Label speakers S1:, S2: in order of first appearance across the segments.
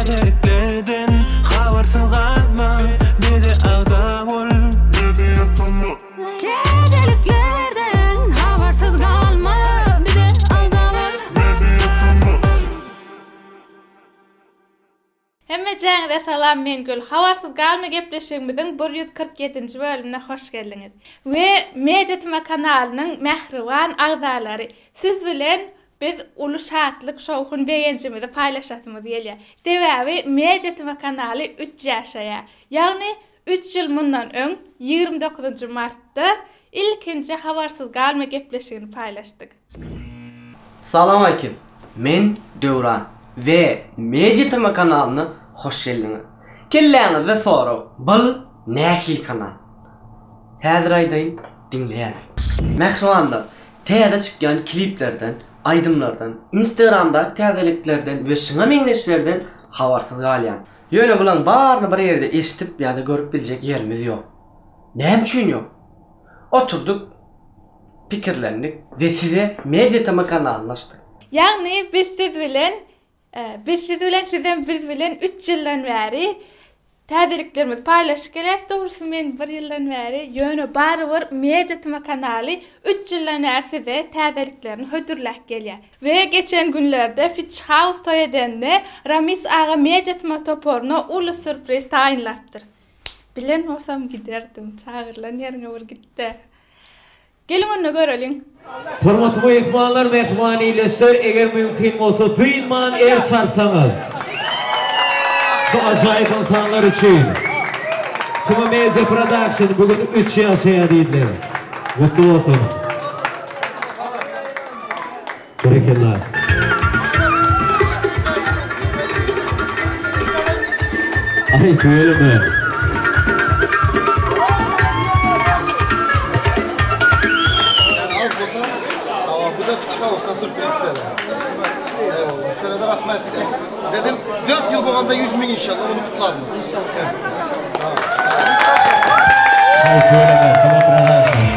S1: Täzeliklerden habarsyz galma bize agza bol.
S2: Täzeliklerden habarsyz galma bize agza bol.
S3: Hemmejäňize salam men Gül habarsyz galma gepleşigimiziň 147-nji bölümine hoş geldiňiz. We Media Tma kanalynyň mähriban agzalary siz bilen biz uly şatlyk şowhun begenjimizi paýlaşasymyz gelýär. Sebäbi Media Tma kanaly üç ýaşaýar. Ýagny üç ýyl mundan öň 29-njy martda ilkinji habarsyz galma gepleşigini paýlaşdyk.
S4: Salam aleýkum! Men Döwran we Media TM kanalyna hoş geldiňiz. Kelläňizde sorag, bul nähili kanal? Häzir aýdaýyn, diňleýäs. Mähribanlar, täze çykýan kliplerden, aýdymlardan, Instagramdaky täzeliklerden we şuňa meňzeşlerden habarsyz galýan. Ýöne bulaň baryny bir ýerde eşidip ýa-da görüp biljek ýerimiz ýok. Näme üçin ýok? Oturdyk, pikirlendik we size Media TM kanalyny açdyk.
S3: Ýagny biz siz bilen, biz siz bilen sizem biz bilen üç ýyldan bäri täzeliklerimizi paýlaşyp gelýäs. Dogrusy men bir ýyldan bäri, ýöne barybir Media TM kanaly üç ýyldan bäri size täzeliklerini hödürläp gelýär. We geçen günlerde Fitch House toý edende Ramiz aga Media TM toparyna uly sýurpriz taýynlapdyr. Bilen bolsam giderdim. Çagyrylan ýeriňe bir gitde. Geliň onda göreliň.
S5: Hormatly myhmanlar, mähriban ildeşler, eger mümkin bolsa dynman el çarpsaňyz. Şu ajaýyp ynsanlar üçin. Tuma Media Production bu gün üç ýaşaýar diýdiler. Gutly bolsun. Berekella. Aý tüweleme.
S6: Yani az bolsa ama bu da küçük olsa sürpriz size. Eyvallah. Size de rahmet. Dedim 4 yıl bolanda 100 bin inşallah onu kutlardınız. İnşallah. Tamam.
S5: Aý tüweleme. Tuma Production.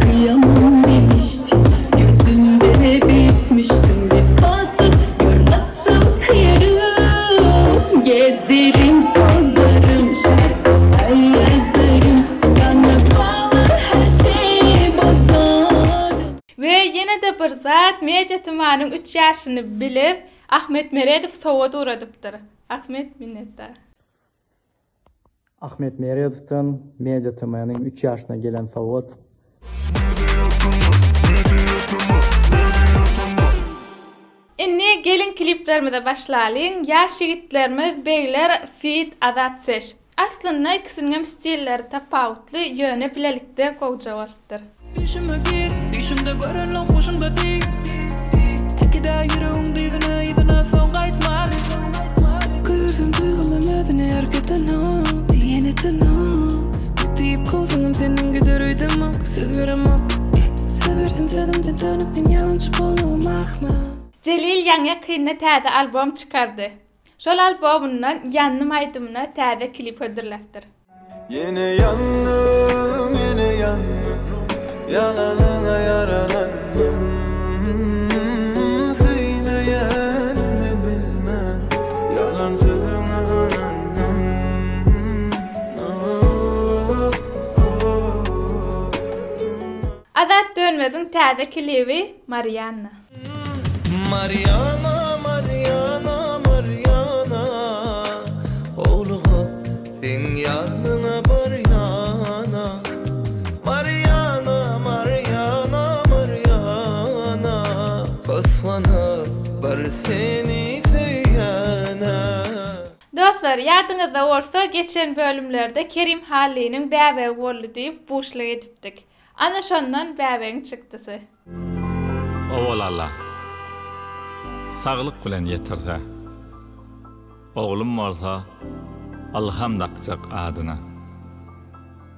S7: Kıyamam demiştim Gözümde bitmiştim Vefasız gör nasıl kıyarım Gezerim tozarım şarkılar yazarım Sana bağlı her şeyi bozarım
S3: We ýene-de bir zat, Media Tmanyň üç ýaşyny bilip, Ahmet Meredow sowgat ugradypdyr. Ahmet minnetdar.
S8: Ahmet Meredowdan Media TM-niň üç ýaşyna gelen sowgat.
S3: Indi geliň kliplerimize başlalyň. Ýaş ýigitlerimiz Begler feat Azat Seş. Aslynda ikisiniňem stilleri tapawutly, ýöne bilelikde gowja bolupdyr.
S1: Düýşüme gir, düýşüňde görenleň huşuňda diý. Äkidä ýüregiň düýbüne, yzyna soň gaýtmaz.
S7: Görsem duýgulam özüne erk edenok, diýen edenok. Diýip kowsaňam senden gider öýdemok, söz beremok. Söz bersem sözümden dönüp men ýalançy bolmagym ahmal.
S3: Jelil ýaňy-ýakynda täze albom çykardy. Şol albomyndan Ýandym aýdymyna täze klip hödürläpdir.
S1: Ýene ýandym, ýene ýandym, Ýalanyňa ýaralandym. Söýmeýänimi bilmän, Ýalan sözüňe ynandym.
S3: Azat Dönmeziň täze klibi Marianna.
S1: Mariana, Mariana, Mariana, Howlugyp seň ýanyňa barýana. Mariana, Mariana, Mariana, Gysganyp bir seni söýýänä.
S3: Dostlar, ýadyňyzda bolsa, geçen bölümlerde Kerim Hallynyň bäbegi boldy diýip buşluk edipdik. Ana şondan bäbegiň çykdysy.
S9: Owal Alla saglyk bilen ýetirse. Oglum bolsa Ylham dakjak adyna.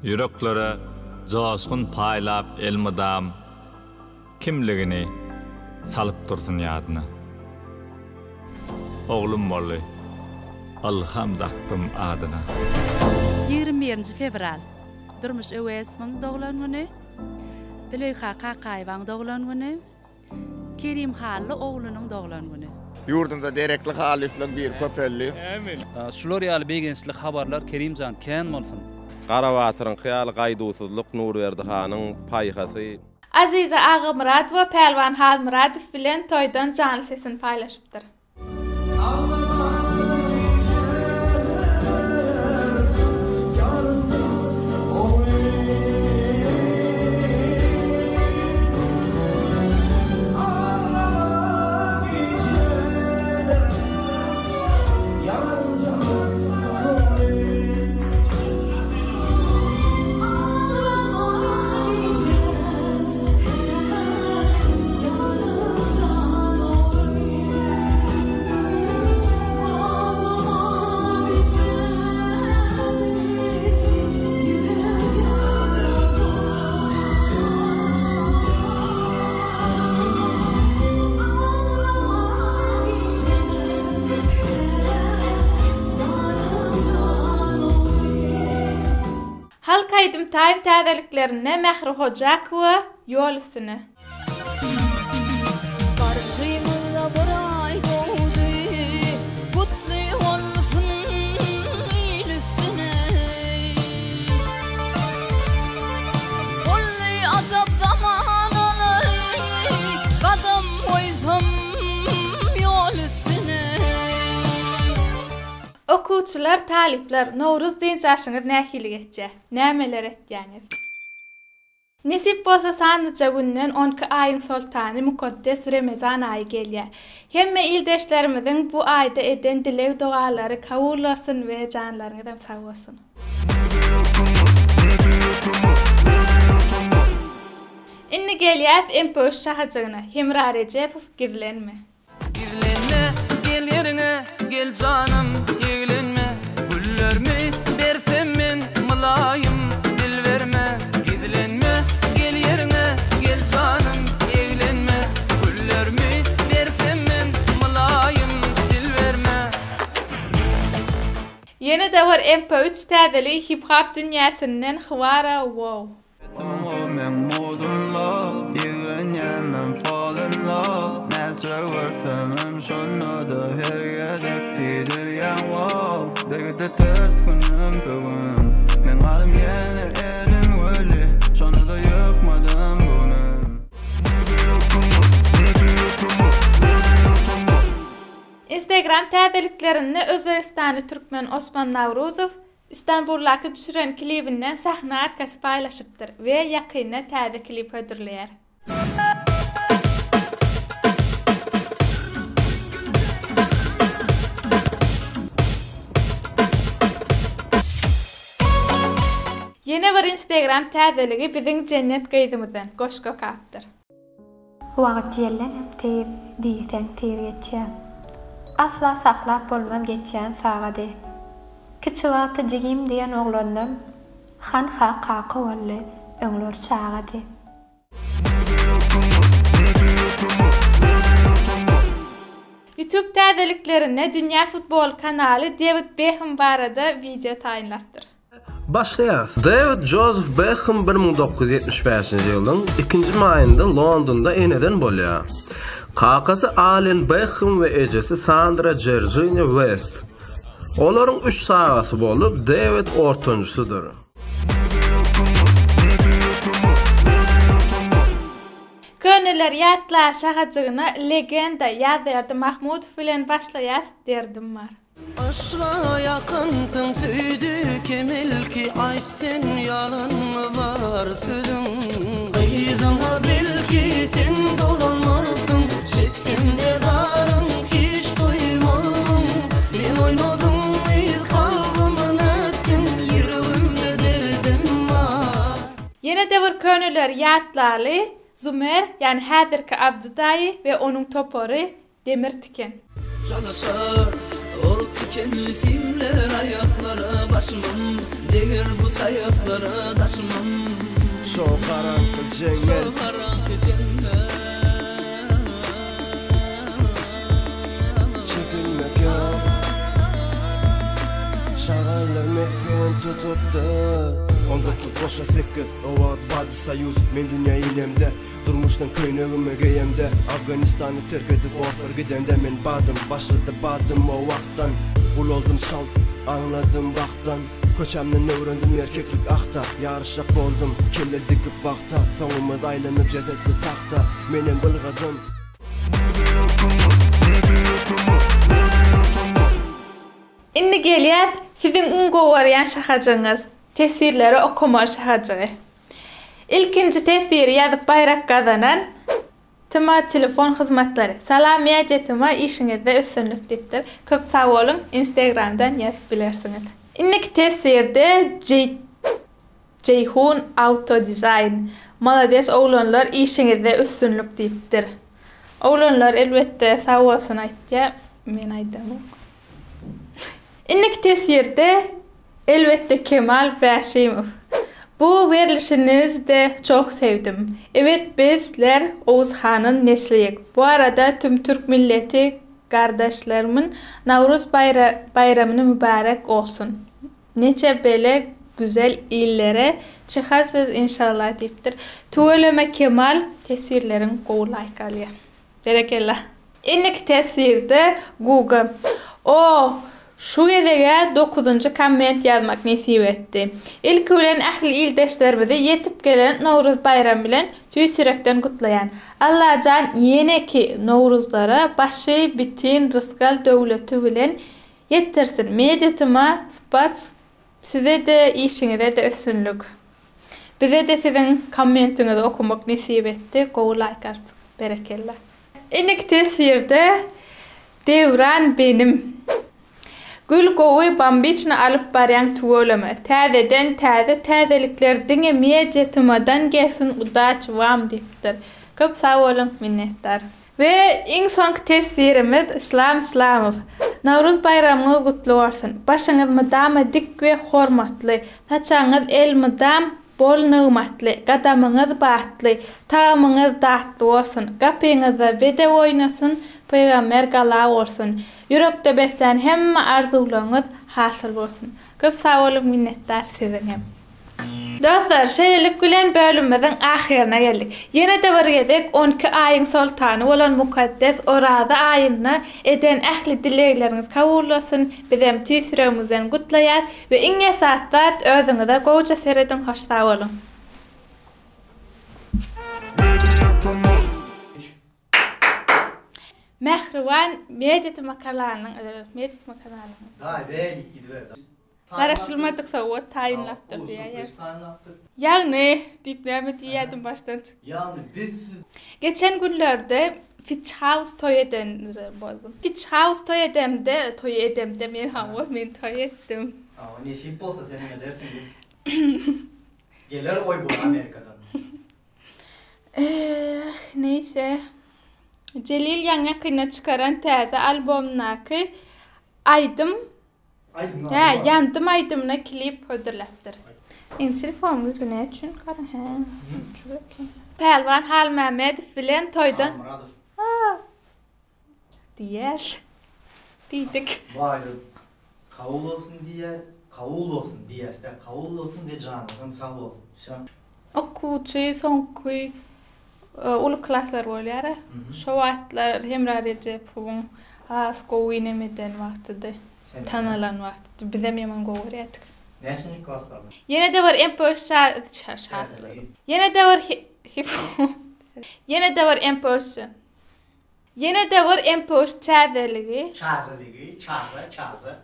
S9: Ýüreklere. Joşgun paýlap elmydam Kimligini salyp dursun ýadyna. Oglum boldy, Ylham dakdym adyna.
S10: 21-nji fewral, Durmuş Öwezowyň doglan güni, Züleýha Kakaýewaň doglan güni. Kerim Hally oglunyň doglan güni.
S11: Ýurdumyzda derekli halyflaryň biri köpeldi.
S12: Şular ýaly begençli habarlar Kerimjan kän bolsun.
S13: Garabatyryňky ýaly gaýduwsyzlyk Nurberdi hanyň paýhasy.
S3: Aziza Agamyradowa Pälwan Halmyradow bilen toýdan janly sesini paýlaşypdyr. Halk aýdym taým täzeliklerinde Mähri Hojakowa Ýol üstüne.
S14: Garşymyzda bir aý dogdy, Gutly bolsun il üstüne. Boldy ajap zamanalar, Gadam goýsam ýol üstüne.
S3: Okuwçylar, talyplar, Nowruz dynç alşyňyz nähili geçýär? Nämeler etýäňiz? Nesip bolsa sanlyja günden onki aýyň soltany mukaddes Remezan aýy gelýär. Hemme ildeşlerimiziň bu aýda eden dileg dogalary kabul bolsun we janlaryňyzam sag bolsun. Indi gelýäs MP3 şahajygyna, Hemra Rejepow Gizlenme.
S1: Gizlenme, gel ýeriňe, gel janym, eglenme. Güllermi bersem men mylaýym dilberme. Gizlenme, gel ýeriňe, gel janym, eglenme. Güllermi bersem men mylaýym dilberme.
S3: Ýene-de bir MP3 täzeligi hip-hop dünýäsinden Hwara Wow.
S1: Soňra meň modumda Ýigrenýän men fall in love Näçe görsemem şonda-da her gezek diýdirýän wow Degdi ters günüm bu gün Meň adym ýene elim weli Şonda-da ýykmadym göwnüm.
S3: Instagram täzeliklerinde özbegistanly türkmen Osman Nawruzow Istanbuldaky düşüren klibinden sahna arkasy paýlaşypdyr we ýakynda täze klip hödürleýär. Ýene bir Instagram täzeligi biziň Jennet gyzymyzdan, goşgy okapdyr.
S15: Wagt ýeldenem tiz, diýseň tiz geçýär. Asla saklap bolmaz geçýän sagady. Kiçi wagty jigim diýen oglandym, Hanha kaka boldy, öňler çagady.
S3: Youtube täzeliklerinde dünýä futboly kanaly Dewid Bekham barada wideo taýynlapdyr.
S16: Başlaýarys. Dewid Jozef Bekham 1975-nji ýylyň ikinji maýynda Londonda eneden bolýar. Kakasy Allen Bekham we ejesi Sandra Jerjiniýa West. Olaryň üç çagasy bolup, Dewid ortanjysydyr.
S3: Köneler ýatlar şahajygyna legenda Ýazberdi Mahmudow bilen başlaýas derdim bar.
S1: Yşga ýakynsyň söýdi kim ilki aýt sen ýalanmy bar sözüň Yzyňa belki sen dolanarsyň çeksemde zaryň hiç duýmazmyň Sen oýnadyň gyz kalbymy nätdiň ýüregimde derdim bar.
S3: Ýene-de bir köneleri ýatlaly, Zumer, ýagny häzirki Abdy daýy we onuň topary Demir tiken.
S1: Çalyşar ol tikenli simler aýaklara başymam deger bu taýaklara daşymam.
S17: Şo garaňky jeňňel. Çekilmek ýok. Şagallar mesgen tutupdyr. 19 goşa sekiz, o wagt bardy soýuz, men dünýä inemde. Durmuşdan köýnegimi geýemde, Afganistany terk edip orslar gidende men badym, başlady badym o wagtdan. Ulaldym çalt, aňladym wagtdan. Köçämden öwrendim erkeklik ahta, Ýaryşjak boldum, kelle dikip wagta, Soňumyz aýlanyp jesetli tagta, Menem ylgadym.
S3: Indi gelýäs siziň iň gowy görýän şahajygyňyz, teswirleri okamaly şahajygy. Ilkinji teswiri ýazyp baýrak gazanan Tma telefon hyzmatlary. Salam Media Tma işiňizde üstünlik diýipdir. Köp sag boluň Instagramdan ýazyp bilersiňiz. Indiki teswirde Jeýhun Auto Design. Malades oglanlar işiňizde üstünlik diýipdir. Oglanlar elbetde sag bolsun aýtýa men aýdamok. Indiki teswirde Elbetde Kemal Bäşimow. Bu berlişinizde çok sevdim. Evet bizler Oguz hanyn nesliyik. Bu arada tüm Türk milleti gardaşlarymyn Nawruz baýramyny mübarek olsun. Neçe bele güzel illere çykarsyz inşallah diýipdir. Tüweleme Kemal teswirleriň gowy laýk alýa. Berekella. Indiki teswirde Guga. Oh, şu gezeg-ä dokuzynjy komment ýazmak nesip etdi. Ilki bilen ähli ildeşlerimizi ýetip gelen Nowruz baýramy bilen tüýs ýürekden gutlaýan. Allajan ýeneki Nowruzlara başy bitin rysgal döwleti bilen ýetdirsin. Media tma spas size-de işiňize-de üstünlik. Bize-de siziň kommentiňizi okamak nesip etdi. Gowy laýk alypsyňyz. Berekella. Indiki teswirde Döwran benim. Gül gowy bambiçny alyp barýaň tüweleme. Täzeden täze täzelikler diňe media tmadan gelsin udaç wam diýipdir. Köp sag boluň minnetdar. We iň soňky teswirimiz Islam Islamow. Nowruz baýramyňyz gutly bolsun. Başyňyz mydama dik we hormatly, saçagyňyz elmydam bol nygmatly, gadamyňyz batly, tagamyňyz datly bolsun. Gapyňyzda bedew oýnasyn, pygamber gala bolsun. Ýürekde beslän hemme arzuwlaryňyz hasyl bolsun. Köp sag boluň minnetdar siziňem. Dostlar, şeýlelik bilen bölümimiziň ahyryna geldik. Ýene-de bir gezek on iki aýyň soltany bolan mukaddes Oraza aýynda eden ähli dilegleriňiz kabul bolsun, bizem tüýs ýüregimizden gutlaýas we iň esasy zat özüňize gowja serediň hoş sag boluň. Mähriban Media TM kanalynyň Media TM kanalynyň.
S6: Daý welik gidiber.
S3: Garaşylmadyk sowgat taýynlapdyr diýýär. Ýagny, diýip näme diýýärdim başdan çyk.
S6: Ýagny biz siz.
S3: Geçen günlerde Fitch House toý eden boldum. Fitch House toý edemde, toý edemde men hawa men toý etdim.
S6: Hawa nesip bolsa senem edersiň diýip. Geler oý bu Amerikadan.
S3: Eh, neýse. Jelil ýaňy-ýakynda çykaran täze albomyndaky aýdym Hä, ýandym aýdymyna klip hödürläpdir. Meň telefonym ýüzi näme üçin gara hä? Şu eken. Pälwan Halmämmedow bilen toýdan
S6: Halmyradow.
S3: Ha. Diýer. Diýdik.
S6: Bu aýdym kabul bolsun diýýär, kabul bolsun diýýäs-dä, kabul bolsun we janyňyzam sag bolsun. Wsýo.
S3: Okuwçy soňky uly klaslar bolýar-a. Şo wagtlar Hemra Rejepowyň has gowy neme eden wagtydy. Tanalan wagtydy. Bizem ýaman gowy görýärdik.
S6: Näçinji klaslarda?
S3: Ýene-de bir MP üç şa Ýene-de bir hip Ýene-de bir MP üç Ýene-de bir MP üç täzeligi.
S6: Çazeligi, çaza, çaza.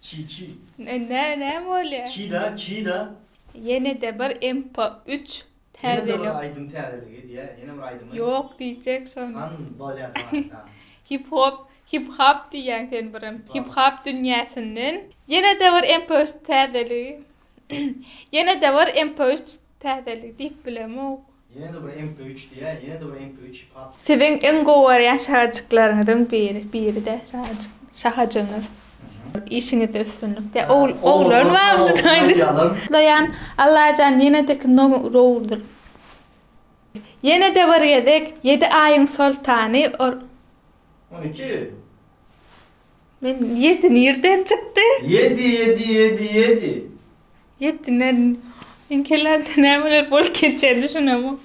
S6: Çi çi.
S3: Nä näme bolýar?
S6: Çi-da, çi-da.
S3: Ýene-de bir MP üç
S6: Ýene-de bir aýdym täzeligi diýä, ýene bir aýdymy.
S3: Ýok diýjek şony.
S6: Han bolýa tamam.
S3: Hip hop, hip hop diýýäň sen birem. Hip hop dünýäsinden. Ýene-de bir MP üç täzeligi. Ýene-de bir MP üç täzeligi diýip bilemok.
S6: Ýene-de bir MP üç diýä, ýene-de bir MP üç hip hop.
S3: Siziň iň gowy görýän şahajyklaryňyzyň biri, biri-de şahajyk, şahajygyňyz. Işiňizde üstünlik diýä. Ogul oglan barmy şu taýda? Gutlaýan Allajan ýene-de nowruzdyr. Ýene-de bir gezek ýedi aýyň soltany ol.
S18: 12.
S3: Men ýedi nirden çykdy?
S18: Ýedi ýedi ýedi ýedi.
S3: Ýedi nen meň kellämde nämeler bolup geçýär düşünemok.